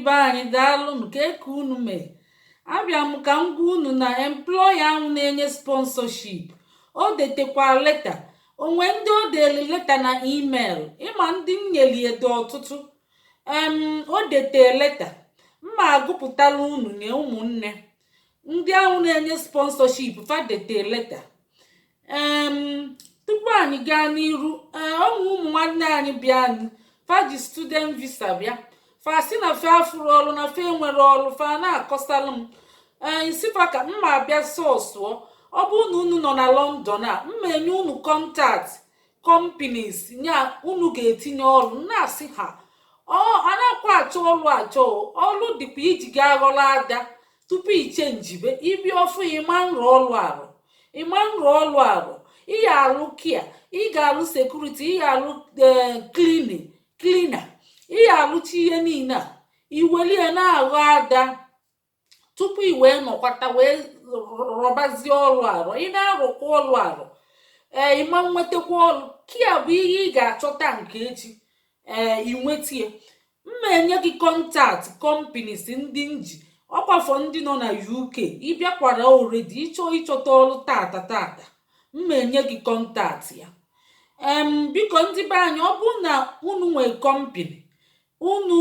Be anyị, daalụnụ. Ka eke unu mee, abịa m ka m gwa unu na employer ahụ na-enye sponsorship, o detekwa leta onwe ndị o deli leta na email. Ịma ndị nyelie dị ọtụtụ. O dete leta mma agụpụtala unu nye ụmụnne ndị ahụ na-enye sponsorship. Fa dete leta. Tupu anyị gaa n'iru, ee, ọnwụ ụmụ nwanne anyị bịa fa ji student visa bịa, fa sị na fa afụrụ ọrụ, na fa enwere ọrụ, fa na-akọsalụ m. Ee, nsifa ka mma abịa sọsụọ. Ọ bụrụ na unu nọ na London a, mma enye unu contact companies nya unu ga-etinye ọrụ. Na-asị ha ọ anakwa achọ ọrụ, achọ ọrụ dịkwa iji gaa ghọrọ ada tupu iche njibe ịbịa ọfụ. Ịma nrọ ọrụ arụ, ịma nrọ ọrụ arụ, ị ga-alụ kia, ị ga-alụ security, ị ga-alụ cleaning, cleaner, ị ga-alụcha ihe niile a iwelie na-aghọ ada tupu i wee nọkwata wee rọbazie ọrụ arụ. Ị na-arụkwa ọrụ arụ, ee, ịma nwetakwa ọrụ kia bụ ihe ị ga-achọta nke echi. Ee, inwetie mma enye gị contact companies ndị nji ọkwafọ ndị nọ na UK. Ịbịakwara already, ịchọ ịchọta ọrụ tata tata, mma enye gị contact ya. Biko, ndị be anyị, ọ bụrụ na unu nwee company unu,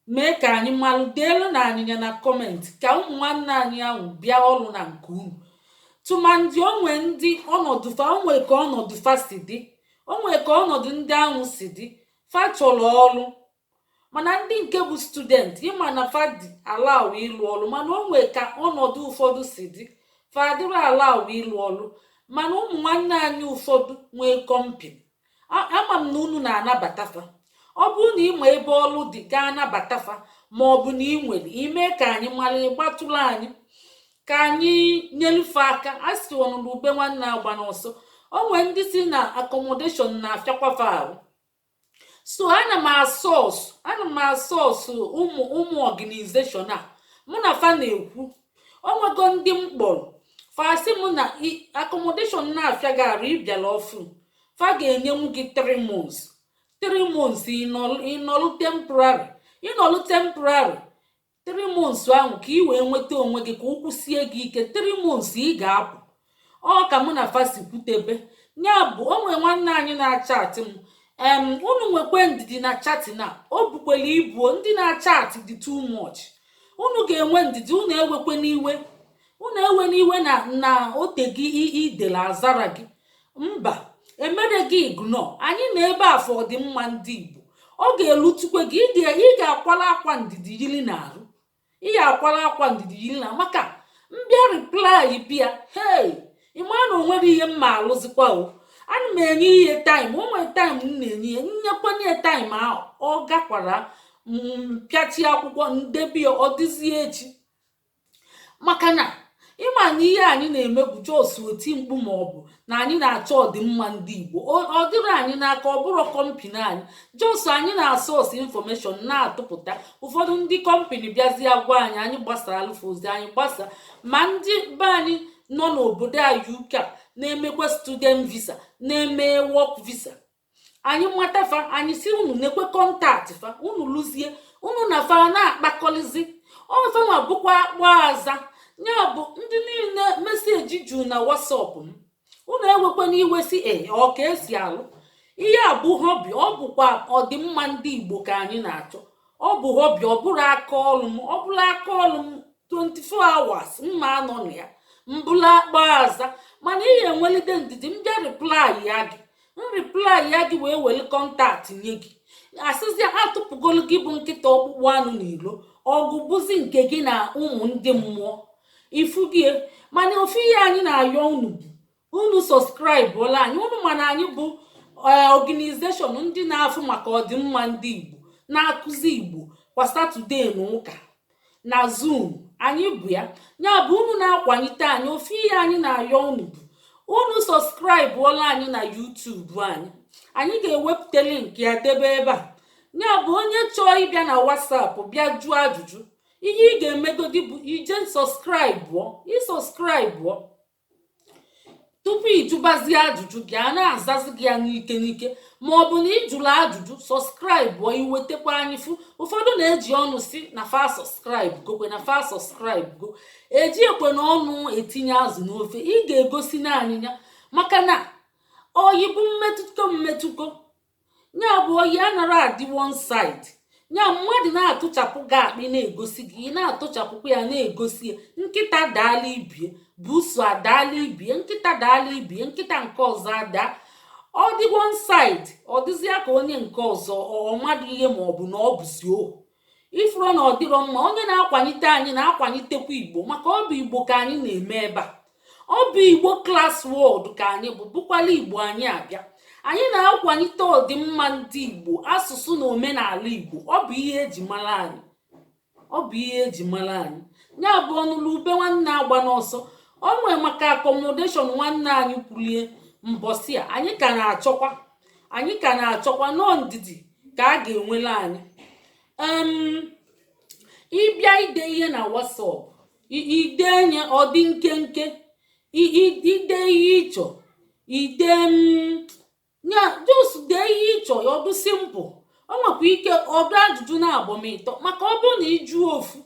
mee ka anyị malụ, deelu na anyịnya na comment ka ụmụ nwanne anyị ahụ bịa ọrụ na nke unu. Tụmandị onwe ndị ọnọdụ fa, onwe ka ọnọdụ fa si dị, onwe ka ọnọdụ ndị ahụ si dị, fa chọrọ ọrụ. Mana ndị nke bụ student, ịma na fa dị allow ịlụ ọrụ, mana onwe ka ọnọdụ ụfọdụ si dị, fa adịrị allow ịlụ ọrụ. Mana ụmụ nwanne anyị ụfọdụ nwee company, ama m na unu na-anabata fa. Ọ bụrụ na ịma ebe ọrụ dị, gaa anabata fa, ma ọ bụ na ị nwere ime ka anyị mara, ịgbatụrụ anyị ka anyị nyelufe aka. A sị ọnụrụ ube nwanne agba n'ọsọ. O nwee ndị si na accommodation na-afịakwafa ahụ, so ana m asọsụ, ana m asọsụ ụmụ ụmụ organization a mụ na fa na-ekwu. Onwego ndị m kpọrọ, fa sị m na accommodation na-afịa gị arụ, ịbịala ọfụ, fa ga-enyenwu gị 3 months, 3 months ịnọlụ temporary, ịnọlụ temporary 3 months ahụ ka ị wee nweta onwe gị, ka ụkwụ sie gị ike. 3 months ị ga-apụ. Ọ ka mụ na fa si kwutebe ya bụ onwe nwanne anyị na-achatị m. Unu nwekwe ndidi na chatting a, o bukwere ibu. Ndị na-achatị dị too much. Unu ga-enwe ndidi, unu ewekwe n'iwe, unu ewe n'iwe na ote gị idele azara gị. Mba, emere gị ignore. Anyị na ebe afọ ọdịmma ndị Igbo, ọ ga-elutukwe gị. Ị ga-akwala akwa ndidi yiri n'arụ, ị ga-akwala akwa ndidi yiri na maka mbịa reply bịa. Hey, ị maa na onwere ihe mma alụzikwa o. Ana m enye ihe time, o nwere time m na-enye ya, nnyekwana ya time ahụ, ọ gakwara mpịachi akwụkwọ ndebi ya, ọ dịzie echi. Maka na ịma na ihe anyị na-eme bụ just oti mkpu, ma ọ bụ na anyị na-achọ ọdịmma ndị Igbo. Ọ dịrị anyị n'aka, ọ bụrụ company anyị, just anyị na-asource information na-atụpụta. Ụfọdụ ndị company bịazie gwa anyị, anyị gbasara alụfe ozi anyị gbasa. Ma ndị be anyị nọ n'obodo a UK a na-emekwa student visa, na-eme work visa, anyị matafa, anyị si unu nekwe contact fa, unu lụzie, unu na fa na-akpakọlizi ọfanwa bụkwa akpọ aza. Ya bụ ndị niile message juru na WhatsApp m, unu ewekwana iwe si ee, ọ ka esi alụ ihe a bụ hobby. Ọ bụkwa ọdịmma ndị Igbo ka anyị na-achọ. Ọ bụ hobby, ọ bụrụ aka ọlụ m. Ọ bụrụ aka ọlụ m, 24 hours mma anọ na ya mbụla akpọ aza. Mana ị ga-enwelite ndidi mbịa reply ya gị, nreply ya gị wee were contact nye gị. Asịzi atụpụgolu gị bụ nkịta ọkpụkpụ anụ n'ilo ọgụ, bụzi nke gị na ụmụ ndị mmụọ ifugie. Mana ofu ihe anyị na-ayọ unu bụ unu subscribeụla anyị. Unu mana anyị bụ organization ndị na-afụ maka ọdịmma ndị Igbo, na-akụzi Igbo kwa Saturday na ụka na Zoom. Anyị bụ ya, ya bụ unu na-akwalite anyị. Ofu ihe anyị na-ayọ unu bụ unu subscribeụla anyị na YouTube anyị. Anyị ga-ewepụta link ya debe ebe a. Ya bụ onye chọọ ịbịa na WhatsApp bịa jụọ ajụjụ, ihe ị ga-emegodi bụ ije subscribeụọ, ịsubscribeụọ tupu ịjụbazie ajụjụ gị, a na-azazi gị ya n'ike n'ike. Ma ọ bụ na ị jụrụ ajụjụ, subscribe iwetekwa anyị. Fụ ụfọdụ na-eji ọnụ si na fa subscribe gokwe, na fa subscribe go. Eji ekwe na ọnụ etinye azụ n'ofe. Ị ga-egosi na anyịnya, maka na oyi bụ mmetụkọ mmetụkọ. Ya bụ, oyi anara adị one side. Ya mmadụ na-atụchapụ gị akpị na-egosi gị, ị na-atụchapụkwa ya na-egosi ya. Nkịta daala ibie, buso adaala ibie, nkịta daala ibie, nkịta nke ọzọ ada. Ọ dị one side, ọ dịzịa ka onye nke ọzọ ọ mmadụ ihe, ma ọ bụ na ọ bụzi ohu. Ifuru na ọ dịrọ mma. Onye na-akwalite anyị na-akwalitekwa Igbo, maka ọ bụ Igbo ka anyị na-eme ebe a. Ọ bụ Igbo Class World ka anyị bụ, bụkwala Igbo anyị abịa. Anyị na-akwalite ọdịmma ndị Igbo, asụsụ na omenala Igbo. Ọ bụ ihe eji mara anyị, ọ bụ ihe eji mara anyị. Ya bụ, ọnụlụ ube nwanne agba n'ọsọ. O nwee maka accommodation nwanne anyị kwulie mbọsị a. Anyị ka na-achọkwa, anyị ka na-achọkwa. Nọọ ndidi ka a ga-enwere anyị. Ịbịa ide ihe na WhatsApp, ide nye ọ dị nkenke. Ide ihe ịchọ ide ya, just dee ihe ịchọ ya, ọdụ simple. O nwekwa ike ọdụ ajụjụ na agbamịtọ, maka ọ bụrụ na ị jụọ ofu,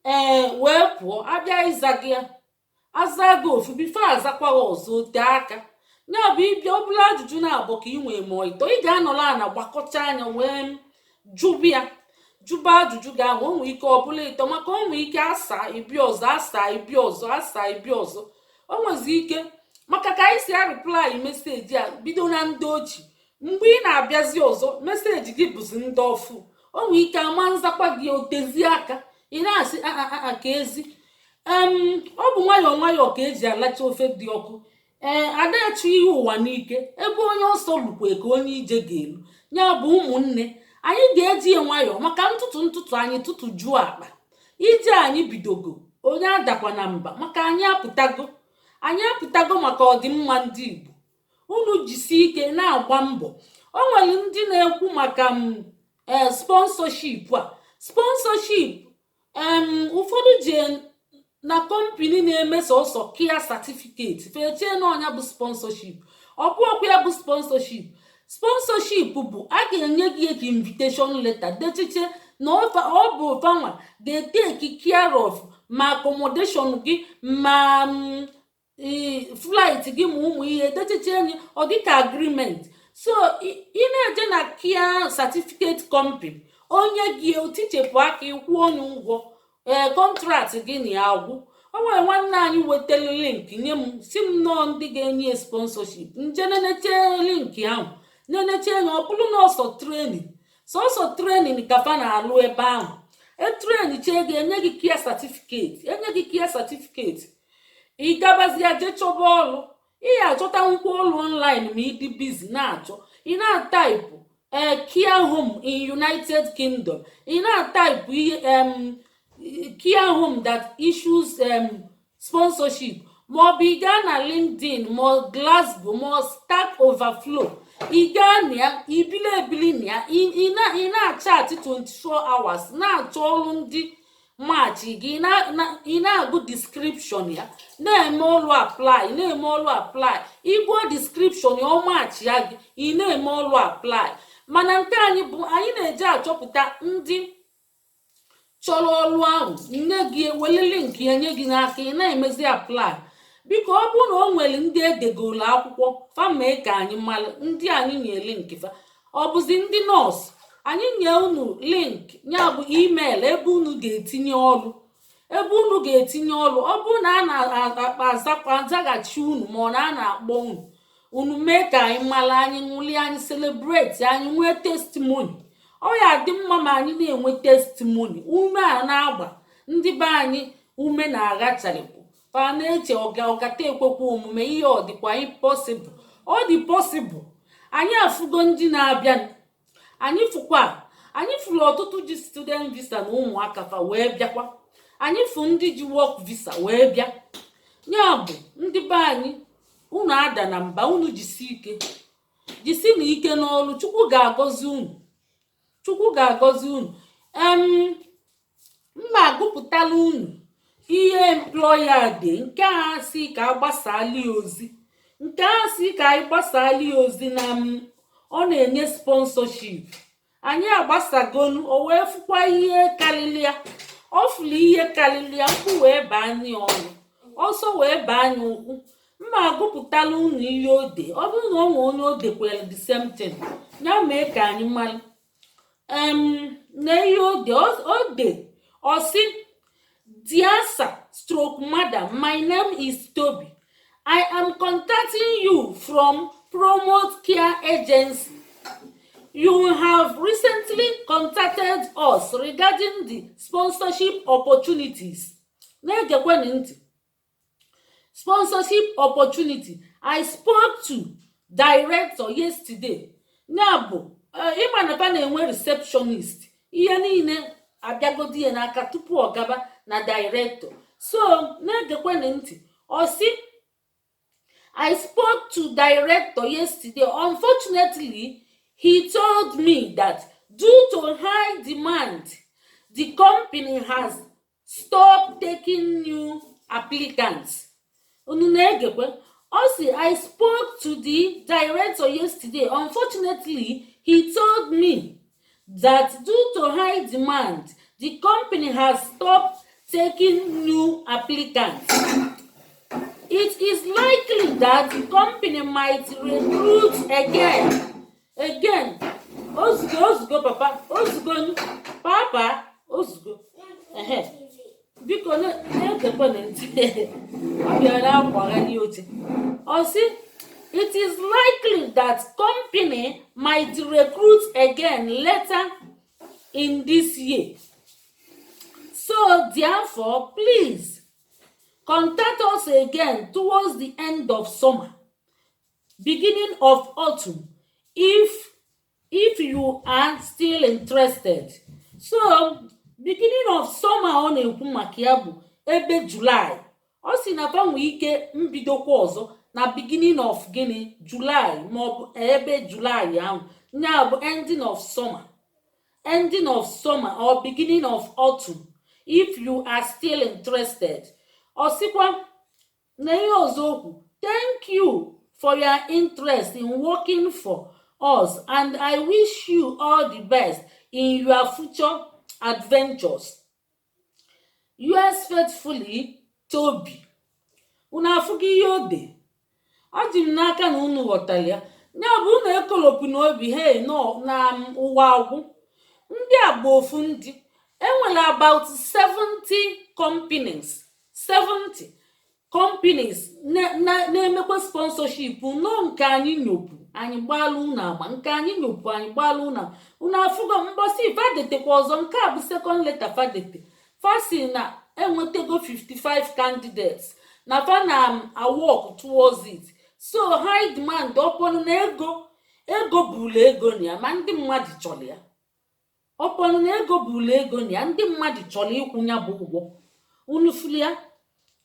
ee, wee pụọ, abịa ịza gị ya, aza gị ofu before azakwa gị ọzọ, ote aka. Ya bụ, ịbịa ọbụla ajụjụ na-abụ ka ị nwee ma ịtọ, ị ga-anọrọ ana gbakọcha anya wee jụbụ ya, jụba ajụjụ gị ahụ. O nwee ike ọbụla ịtọ, maka o nwee ike asa ịbịa ọzọ, asa ịbịa ọzọ, asa ịbịa ọzọ. O nwezi ike maka ka anyị si a-reply message a bido na ndị ochie. Mgbe ị na-abịazi ọzọ, message gị bụzi ndị ọfụ. O nwee ike ama nzakwa gị, otezie aka, ị na-asị aa ka ezi. Ọ bụ nwayọọ nwayọọ ka eji alacha ofe dị ọkụ. Ee, adachi ihe ụwa n'ike. Ebe onye ọsọ lukwe ka onye ije ga-elu. Ya bụ, ụmụnne anyị ga-eji ya nwayọọ, maka ntụtụ ntụtụ anyị tụtụ juo akpa. Ije anyị bidogo, onye adakwa na mba, maka anyị apụtago, anyị apụtago maka ọdịmma ndị Igbo. Unu jisie ike na-agba mbọ. O nwere ndị na-ekwu maka m ee sponsorship a, sponsorship. Ụfọdụ ji na company na-eme sọsọ care certificate fechie na ọnya bụ sponsorship. Ọ bụ ọkwa ya bụ sponsorship. Sponsorship bụ a ga-enye gị ka invitation letter, dechiche na ọ bụ fanwa ga-etake care of ma accommodation gị, ma flight gị, ma ụmụ ihe dechiche enyi. Ọ dịka agreement. So ị na-eje na care certificate company, onye gị otichepụ aka, ịkwụ onye ụgwọ, ee, contract gị na ya agwụ. O nwere nwanne anyị wetara link nye m, si m nọọ ndị ga-enye sponsorship. Nje neneche link ahụ, neneche ya, ọ bụrụ na ọsọ training, sọsọ training ka fa na-alụ ebe ahụ. E train chee gị, enye gị care certificate, enye gị care certificate, ị gabazie jee chọba ọrụ. Ị ya achọta nkwa ọrụ online ma ị dị busy na-achọ. Ị na-atype ee care home in United Kingdom, ị na-atype ihe care home that issues sponsorship, ma ọ bụ ị gaa na LinkedIn, ma ọ Glassdoor, ma ọ Stack Overflow. Ị gaa na ya, ibili ebili na ya, ị na-achat 24 hours, na-achọ ọrụ ndị match gị. Ị na-agụ description ya, na-eme ọrụ apply, na-eme ọrụ apply. Ịgụọ description ya, ọ match ya gị, ị na-eme ọrụ apply. Mana nke anyị bụ anyị na-eji achọpụta ndị chọrọ ọrụ ahụ, nne gị ewele link ya nye gị n'aka, ị na-emezi apply. Biko, ọ bụrụ na o nwere ndị edegoro akwụkwọ fa, mee ka anyị mara ndị anyị nye link fa. Ọ bụzi ndị nọọsụ, anyị nye unu link, ya bụ email ebe unu ga-etinye ọrụ, ebe unu ga-etinye ọrụ. Ọ bụrụ na a na-azaghachi unu, ma ọ na a na-akpọ unu, unu mee ka anyị mara. Anyị ṅụlie, anyị celebrate, anyị nwee testimony. Ọ ya dị mma ma anyị na-enwe testimony. Ume a na-agba ndị be anyị ume na-aghacharịpụ fa, na-eche ọga ọkata ekwekwa omume. Ihe ọ dịkwa impossible, ọ dị possible. Anyị afụgo ndị na-abịa. Anyị fụkwa, anyị fụrụ ọtụtụ ji student visa na ụmụaka fa wee bịakwa. Anyị fụ ndị ji work visa wee bịa. Ya bụ, ndị be anyị, unu ada na mba. Unu jisi ike, jisi na ike n'ọrụ. Chukwu ga-agọzi unu, Chukwu ga-agọzi unu. Mma agụpụtala unu ihe employer dị nke a sị ka agbasala ya ozi, nke a sị ka anyị gbasala ya ozi na m. Ọ na-enye sponsorship. Anyị agbasagonu, o wee fụkwa ihe karịrị ya. Ọ fụrụ ihe karịrị ya, mkpu wee baa anyị ọnụ, ọsọ wee baa anyị ụkwụ. Mma agụpụtala unu ihe ode. Ọ bụrụ na ọ nwee onye o dekwere the same thing, ya mee ka anyị mara. Na ihe ode, ode ọ sị, "Dear sir stroke madam, my name is Toby. I am contacting you from Promote Care Agency. You have recently contacted us regarding the sponsorship opportunities." Na-egekwenụ ntị. "Sponsorship opportunity. I spoke to director yesterday." Ya bụ, ịma na fa na-enwe receptionist, ihe niile abịagodi ya n'aka tupu ọ gaba na director. So na-egekwenụ ntị. Ọ sị, "I spoke to director yesterday. Unfortunately, he told me that due to high demand, the company has stopped taking new applicants." Unu na-egekwe? Ọ sị, "I spoke to the director yesterday. Unfortunately, he told me that due to high demand, the company has stopped taking new applicants. It is likely that the company might recruit again." Ozugbo, ozugbo, papa, ozugbo, papa, ozugbo. Ehe, biko, na-egekwenụ ntị. Ọ bịara akwagharị oche. Ọ sị, "It is likely that company might recruit again later in this year. So therefore, please contact us again towards the end of summer, beginning of autumn, if you are still interested." So beginning of summer ọ na-ekwu maka ya bụ ebe July. Ọ sị na fa nwee ike mbidokwa ọzọ na beginning of gịnị? July, maọbụ ebe July ahụ, ya bụ ending of summer, ending of summer or beginning of autumn, if you are still interested. Ọ sịkwa na ihe ọzọ okwu, "Thank you for your interest in working for us and I wish you all the best in your future adventures. Yours faithfully, Toby." Unu afụgo ihe o de? Ọ dị m n'aka na unu ghọtara ya. Ya bụ, unu ekolopụ n'obi hey nọ na ụwa agwụ. Ndị a bụ ofu ndị enwere about 70 companies, 70 companies na-emekwa sponsorship nọ. Nke anyị nyopụ, anyị gbaala unu agba. Nke anyị nyopụ, anyị gbaala unu agba. Unu afụgo mbọsị fadetekwa ọzọ. Nke a bụ second letter fadete. Fa si na enwetego 55 candidates, na fa na work towards it. So high demand ọpọnụ na ego, ego bụrụ ego na ya, ma ndị mmadụ chọrọ ya. Ọpọnụ na ego bụrụ ego na ya, ndị mmadụ chọrọ ịkwụ ya bụ ụgwọ. Unu fụrụ ya?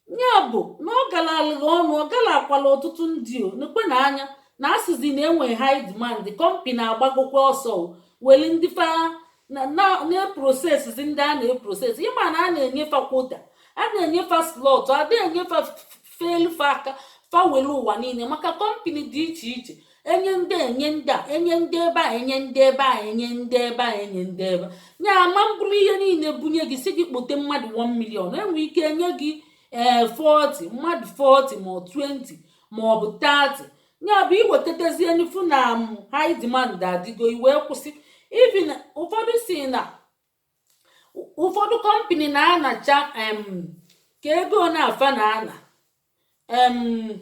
Ya bụ na ọ galalịghị ọnụ, ọ galakwala ọtụtụ ndị o nekwe na anya na asịzi na enwe high demand. Company agbagokwa ọsọ o, weli ndị fa na-eprocessizi, ndị a na-eprocess. Ịma na a na-enyefa quota, a na-enyefa slot, a na-enyefa felufe aka fa were ụwa niile, maka company dị iche iche. Enye ndị, enye ndị a, enye ndị ebe a, enye ndị ebe a, enye ndị ebe a, enye ndị ebe a. Nya ama mbụrụ ihe niile bunye gị, si gị kpote mmadụ 1 million, enwe ike enye gị ee 40 mmadụ, 40 ma ọ 20 ma ọ bụ 30. Ya bụ, iwetatezie n'ifu na high demand adịgo, iwee kwụsị. Even ụfọdụ si na ụfọdụ company na-anacha ka ego na-afa na-ana 12,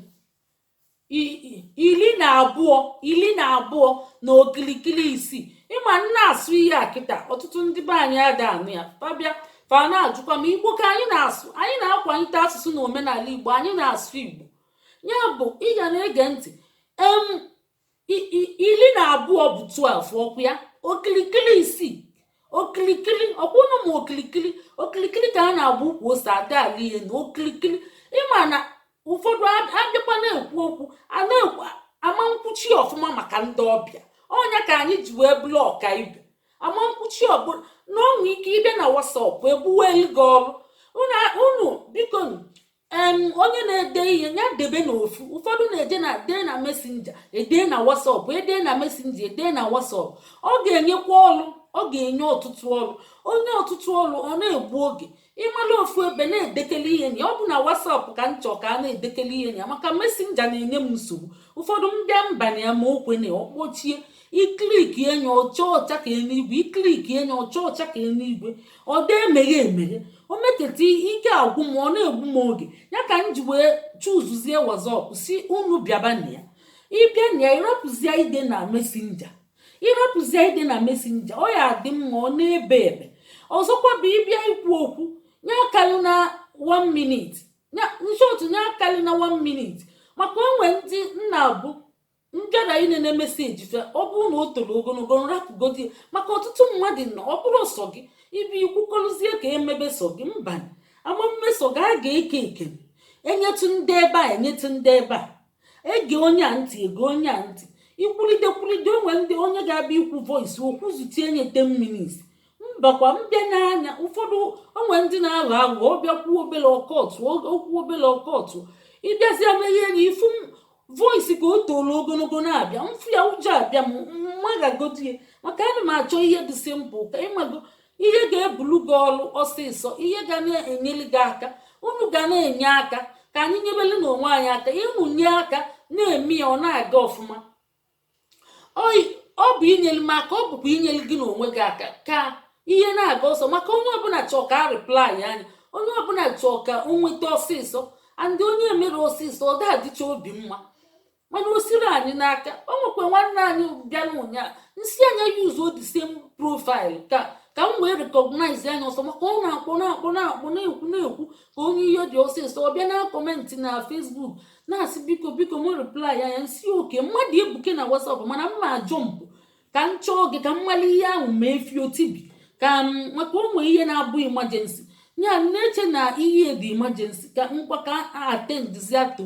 12 na okilikili isii. Ịma nna asụ ihe a kịta, ọtụtụ ndị be anyị ada anụ ya. Fabịa, fa na-ajụkwa ma Igbo ka anyị na-asụ. Anyị na-akwalite asụsụ na omenala Igbo. Anyị na-asụ Igbo. Ya bụ, ị ga na-ege ntị. 12 bụ 12 ọkwụ ya, okilikili isii, okilikili ọkwụnụ. Ma okilikili, okilikili ka a na-agba ukwu ose ada ala ihe na okilikili. Ịma na ụfọdụ abịakwa na-ekwu okwu a na-ekwu ama nkwuchi ọfụma maka ndị ọbịa. Ọnya ka anyị ji wee bụrụ ọka ibe ama nkwuchi ọbụla na onwe ike ịbịa na WhatsApp egbuwelu gị ọrụ. Unu biko. Onye na-ede ihe ya debe n'ofu. Ụfọdụ na-eje na dee na Messenger, ede na WhatsApp, ede na Messenger, ede na WhatsApp. Ọ ga-enyekwa ọlụ, ọ ga-enye ọtụtụ ọlụ, onye ọtụtụ ọlụ. Ọ na-egbu oge ịmala ofu ebe na-edekele ihe ya. Ọ bụ na WhatsApp ka m chọọ ka a na-edekele ihe ya, maka Messenger na-enye m nsogbu. Ụfọdụ mbịa mba na ya ma okwe na ọkpọchie. I click enyo, ọcha ọcha ka eluigwe. I click enyo, ọcha ọcha ka eluigwe. Ọ dị emeghe emeghe, o meketa ike agwụ m, ọ na-egbu m oge. Ya ka m ji wee choosezie WhatsApp, si unu bịaba na ya. Ịbịa na ya, ịrapụzie ide na Messenger, ịrapụzie ide na Messenger, ọ ya adị mma. Ọ na-ebe ebe ọzọkwa bụ ịbịa ikwu okwu nye akalị na 1 minute, nshọtụ nye akalị na 1 minute, maka onwe ndị nna bụ mbịara inene message fe. Ọ bụrụ na o toro ogologo, nrapụgodi, maka ọtụtụ mmadụ nọ. Ọ bụrụ sọ gị ibi ikwukọrụzie ka emebe sọ gị, mba, ama mmeso gị. A ga-eke ekene, enyetụ ndị ebe a, enyetụ ndị ebe a, ege onye a ntị, ege onye a ntị. Ikwulide kwulide, onwe ndị onye ga-abịa ikwu voice okwu zutie nye 10 minutes. Mbakwa, mbịa n'anya ụfọdụ, onwe ndị na-aghọ aghụghọ. Ọ bịa kwuo obere, ọkọtụ okwu, obere ọkọtụ. Ịbịazịa meghe enyi ifu voice ka o toro ogologo na-abịa mfu ya, ụjọ abịa m mmaghagodie, maka ana m achọ ihe dị simple, ka ịmago ihe ga-ebulu gị ọlụ ọsịsọ, ihe ga na-enyere gị aka. Unu ga na-enye aka ka anyị nyebele n'onwe anyị aka. Ịnụ nye aka na-eme ya, ọ na-aga ọfụma. Ọ bụ inyere m aka, ọ bụkwa inyere gị n'onwe gị aka ka ihe na-aga ọsọ, maka onye ọbụla chọọ ka a reply anya, onye ọbụla chọọ ka o nweta ọsịsọ. Andị onye emere ọsịsọ, ọ da-adịcha obi mma, mana o siri anyị n'aka. O nwekwa nwanne anyị bịara ụnyaa, nsị anya use the same profile ka m wee recognize anya ọsọ, maka ọ na-akpọ, na-akpọ, na-akpọ, na-ekwu, na-ekwu ka onye ihe dị ọsịsọ. Ọ bịa na comment na Facebook na-asị, "Biko, biko, m reply anya." Nsị oke mmadụ ebuke na WhatsApp, mana m ma jump ka m chọọ gị ka m mara ihe ahụ ma efio tibi ka m, maka ụmụ ihe na-abụ emergency ya na-eche na ihe dị emergency ka ngwa ka attendzia to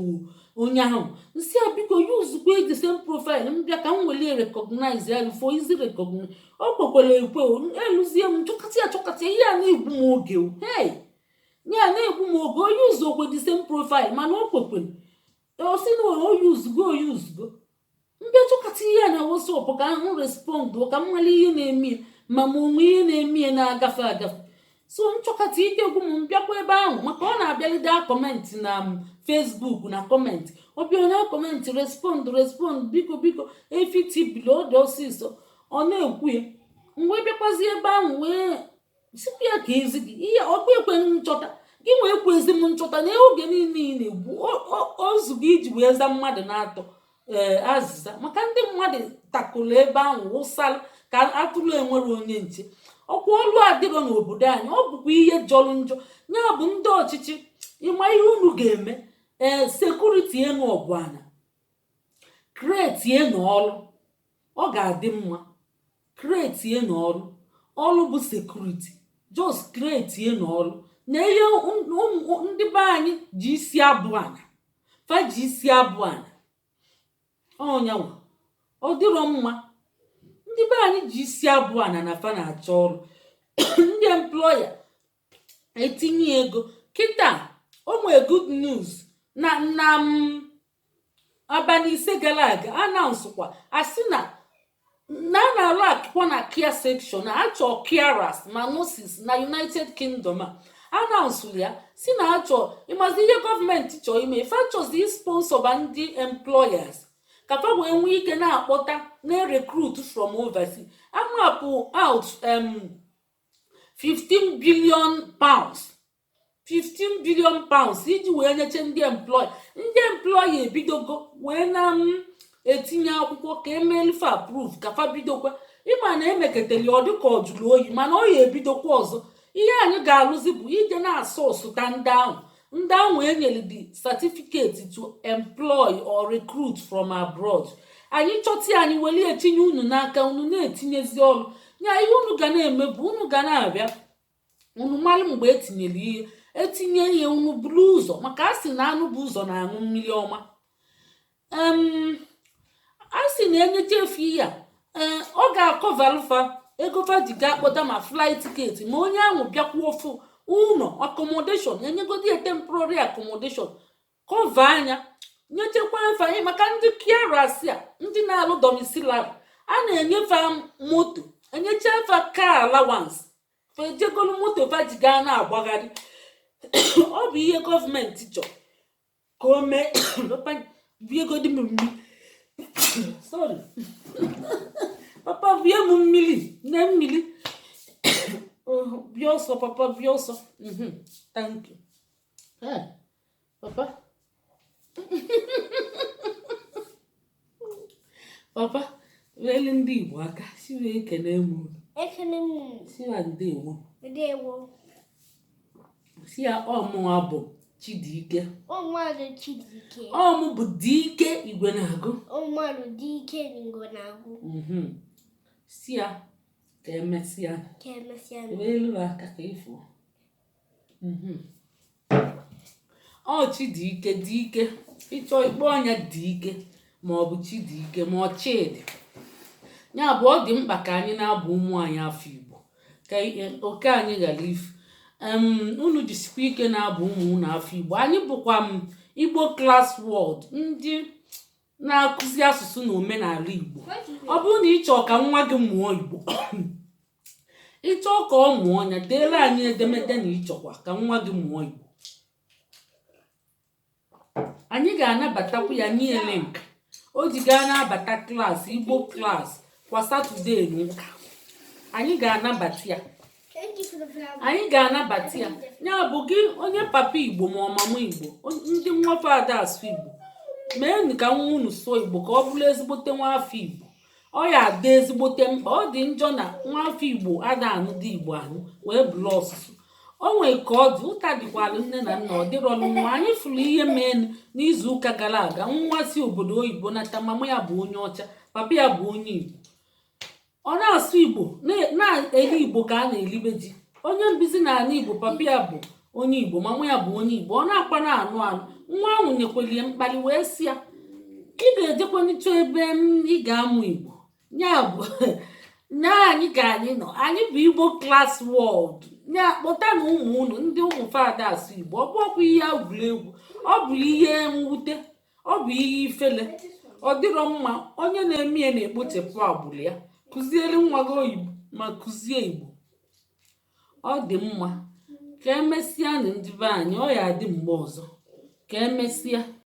onye ahụ. Nsị a, biko, usekwa the same profile m bịa ka m welie recognize ya for easy recognize. O kwekwara ekwe. O eluzie m chọkatị ya, chọkatị ihe a na-egbu m oge. O hey, ya na-egbu m oge. Onye use okwe the same profile, mana o kwekwere, o si na o usego, o usego. Mbịa chọkatị ihe a na WhatsApp ka m respond, ka m mara ihe na-eme ya, ma ma onwe ihe na-eme ya na-agafe agafe. So nchọkata ike gwụ m, mbịakwa ebe ahụ, maka ọ na-abịalide comment na Facebook, na comment ọ bịa na comment, respond, respond, biko, biko, efitibili ọ dị ọsịsọ. Ọ na-ekwu ya mgbe bịakwazi ebe ahụ wee sikwa ya ka ezi gị ihe ọkụ ekwe nchọta gị nwee kwezi m nchọta na oge niile ị na-egbu ozugo iji wee za mmadụ na-atọ ee azịza, maka ndị mmadụ takụrụ ebe ahụ wụsalụ ka atụrụ enwere onye nche. Ọkwa ọlụ adịrọ n'obodo anyị, ọ bụkwa ihe jọrọ njọ. Ya bụ ndị ọchịchị, ịma ihe unu ga-eme? Ee, security enu ọbụana create na ọlụ, ọ ga-adị mma. Create na ọlụ, ọlụ bụ security, just create na ọlụ na ihe ndị be anyị ji isi abụ ana, fa ji isi abụ ana ọnyanwa. Ọ dịrọ mma ndị be anyị ji isi abụ ana na fa na-achọ ọrụ. Ndị employer etinye ego kịta. O nwee good news na abalị 5 gara aga, announce-kwa asị na a na-alụ akwụkwọ na care section, achọ carers ma nurses na United Kingdom. A announce ya si na achọ. Ịmazi ihe gọọmenti chọọ ime? Ife achọzi sponsorba ndị employers ka fa wee nwee ike na-akpọta, na-recruit from overseas. Amapụ out £15 billion, £15 billion iji wee nyeche ndị employer. Ndị employer ebidogo wee na m etinye akwụkwọ ka emelufe approve ka fa bidokwa. Ịma na emeketeli ọ dịka ọ jụrụ oyi, mana ọ ya ebidokwa ọzọ. Ihe anyị ga-alụzi bụ ije na-asọ ọsụta ndị ahụ, ndị ahụ enyere the certificate to employ or recruit from abroad. Anyị chọta, anyị weli etinye unu n'aka, unu na-etinyezi ọrụ ya. Ihe unu ga na-eme bụ unu ga na-abịa, unu mara mgbe etinyere ihe, etinye ihe, unu buru ụzọ, maka a sị na anụ bụ ụzọ na-aṅụ mmiri ọma. A sị na enyecha efe ihe a, ee, ọ ga-acoverlụfa ego fa ji ga akpọta ma flight ticket, ma onye ahụ bịakwuo ofu Ụlọ accommodation, enyegodi ya temporary accommodation, cover anya, nyechekwa afa anyị maka ndị carers a, ndị na-alụ domiciliary. A na-enyefe moto, enyecha afa car allowance, fa ejegolu moto fa ji gaa na-agbagharị. Ọ bụ ihe gọọmenti chọrọ ka o mee. Papa, biegodi m mmiri. Sorry papa, bie m mmiri, nne, mmiri. Oh, bịa ọsọ papa, bịa ọsọ. Thank you. Hey, papa, papa, welu ndị Igbo aka si wee kene m unu. Ekene m unu. Si ya ndewo. Ndewo. Si ya ọ mụnwa bụ Chidike. Ọmụadụ Chidike. Ọ mụ bụ Dike Igwe na-agụ. Ọmụadụ Dike Igwe na-agụ. Si ya ka emesịa. Ka emesịa. Elu aka ka ịfụ. Ọ Chidike, Dike, ịchọ ịkpọ ọnya Dike ma ọ bụ Chidike ma ọ Chidi. Ya bụ, ọ dị mkpa ka anyị na-abụ ụmụ anyị afa Igbo ka oke anyị ghara ifu. Unu jisikwa ike na-abụ ụmụ unu afa Igbo. Anyị bụkwa m Igbo Class World, ndị na-akụzi asụsụ na omenala Igbo. Ọ bụrụ na ị chọọ ka nwa gị mụọ Igbo, ị chọọ ka ọ mụọ ya, deere anyị edemede na ịchọkwa ka nwa gị mụọ Igbo, anyị ga-anabatakwu ya, nye link o ji gaa na-abata class Igbo class kwa Saturday na ụka. Anyị ga-anabata ya. Thank you for the flower. Anyị ga-anabata ya. Ya bụ, gị onye papa Igbo ma ọ mama Igbo, ndị nwafe ada asụ Igbo, meenụ ka nwa unu sụọ Igbo ka ọ bụrụ ezigbote nwa afọ Igbo. Ọ ya adị ezigbote mkpa. Ọ dị njọ na nwa afọ Igbo ada anụ dị Igbo anụ wee bụrụ ọsụsụ o nwee ka ọ dị ụta dịkwalụ nne na nna. Ọ dịrọlụ nwa. Anyị fụrụ ihe mee n'izu ụka gara aga. Nwa si obodo oyibo nata, mama ya bụ onye ọcha, papa ya bụ onye Igbo. Ọ na-asụ Igbo, na-eri Igbo ka a na-eribe ji. Onye mbizi n'ala Igbo, papa ya bụ onye Igbo, mama ya bụ onye Igbo, ọ na-akwa na-anụ anụ. Nwa ahụ nyekwere mkpali wee sị ya, ị ga-ejekwanịchọ ebe m ị ga-amụ Igbo. Ya bụ na anyị ka anyị nọ, anyị bụ Igbo Class World. Ya kpọta na ụmụ unu, ndị ụmụ fada asụ Igbo. Ọ bụ ọkwa ihe egwuregwu, ọ bụ ihe mwute, ọ bụ ihe ifele, ọ dịrọ mma. Onye na-eme ya na-ekpochapụ agbụrụ ya. Kụziere nwa gị oyibo ma kụzie Igbo, ọ dị mma. Ka emesịa na ndị be anyị, ọ ya adị mgbe ọzọ. Ka emesịa.